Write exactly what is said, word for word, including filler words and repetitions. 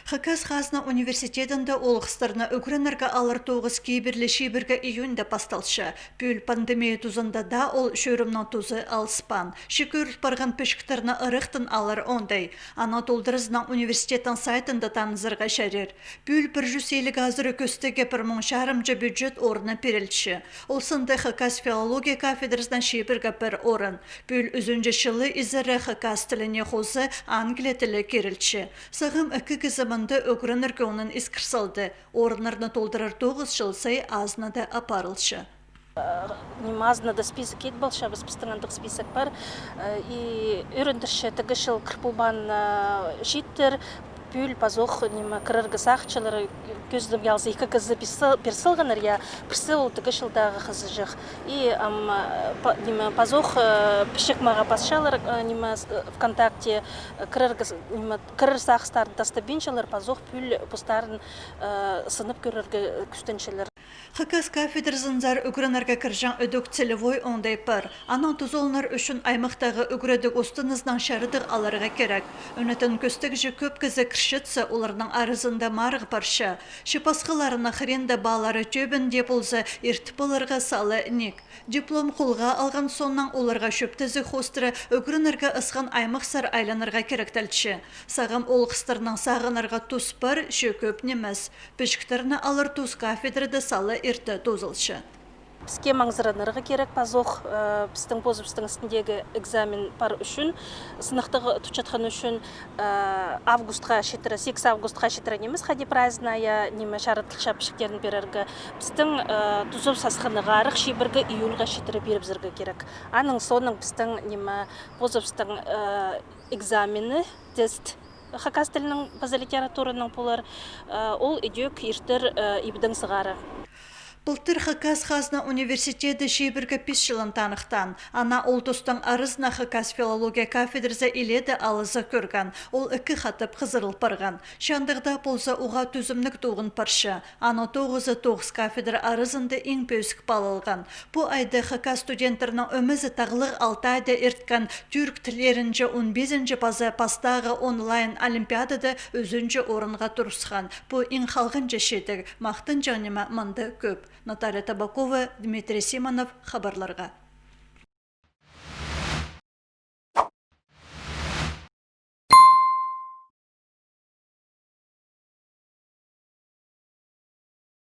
Хакас хазна университедінде олғыстарны ӱгренерге алар тоғыс кибірлі чибіргі июньда пасталча. Пӱӱл пандемия тузында даа ол чӧрімнің тузы алыспаан. Чиит кӧріл парған пічіктерні ырахтаң алар оңдай. Аны толдыразынаң университеттің сайтында танызарға чарир. Пӱӱл пір чӱс илиг азыра кӧстегі пір муң чарымҷа бюджет орны пирілче. Ол санда хакас филология кафедразынаң чибіргі пір орын. Пӱӱл ӱзінҷі чылы изере хакас тіліне хоза англия тілі кирілче. Сағам ікі кізі мында ӱгренерге оңнан искір салды. Орыннарны толдырар тоғыс чыл сай азынада апарылча. Ниме, азынада список ит полчабыс, пістің андағ список пар. Э, и ӱгренче тігі чыл кір полбаан, э, чииттер, пӱӱл пазох, ниме, кірерге сағынчалар, кӧзідімге алза, ікі кізі пирсал-, пирсалғаннар, я, пірсі ол тігі чылдағы хызыҷах. И, ам, э, па-, ниме, пазох, э, пічік мағаа пасчалар, э, ниме, с-, э, ВКонтакте, э, кірерге с-, ниме, кірер сағыстарын тастабинчалар, пазох пӱӱл постарын, э, сынап кӧрерге кӱстенчелер. Хакас кафедразынзар ӱгренерге кірҷең ідӧк целевой оңдай пар. Анаң тузаланар ӱчӱн аймахтағы ӱгредіг устазынаң чарадығ аларға кирек. Ӱнетін кӧстегҷе кӧп кізі кірчетсе, оларның аразында марығ парча. Че пасхаларының хыринда палалары тӧбінде полза, иртіп аларға сала ниик. Диплом холға алған соонаң оларға чӧптезіг хоостыра ӱгренерге ысхан аймахсар айланарға киректелче. Сағам олғыстарнаң сағынарға тус пар, че кӧп нимес. Пічіктерні алар тус кафедрада сала ирте тоозылча. Піске маңзыранарға кирек пазох, э, пістің позыбыстың істіндегі экзамен пар ӱчӱн, сынахтығ тутчатхан ӱчӱн, э, августха читіре, сигіс августха читіре нимес, хайди прайзына, я, ниме, чаратылча пічіктерін пирерге. Пістің, э, тузыбыс асхынығ арах, чибіргі июльға читіре пирібізерге кирек. Аның соонаң пістің, ниме, позыбыстың, э, экзамені, тест, хакас тілінің паза литератураның полар, э, ол ідӧк иртер, э, ибдең сығара. Пылтыр Хакас хазна университеті чибіргі пис чылын таныхтаан. Ана ол тустың аразына хакас филология кафедразы илееде алыза кӧрген. Ол ікі хатап хызырыл парған. Че андағ даа полза, уғаа тӱзімніг тоғын парча. Аны тоғызы тоғыс кафедра аразында иң пӧзік пал алған. Пу айда хакас студенттернің ӧмезі тағлығ алты айда ирткен тӱрк тіллерінҷе он пизінҷі паза пастағы онлайн олимпиадада ӱзінҷі орынға турысхан. Пу иң халғанҷы чидіг, махтанҷаң ниме мында кӧп. Наталья Табакова, Дмитрий Симонов, хабарларға.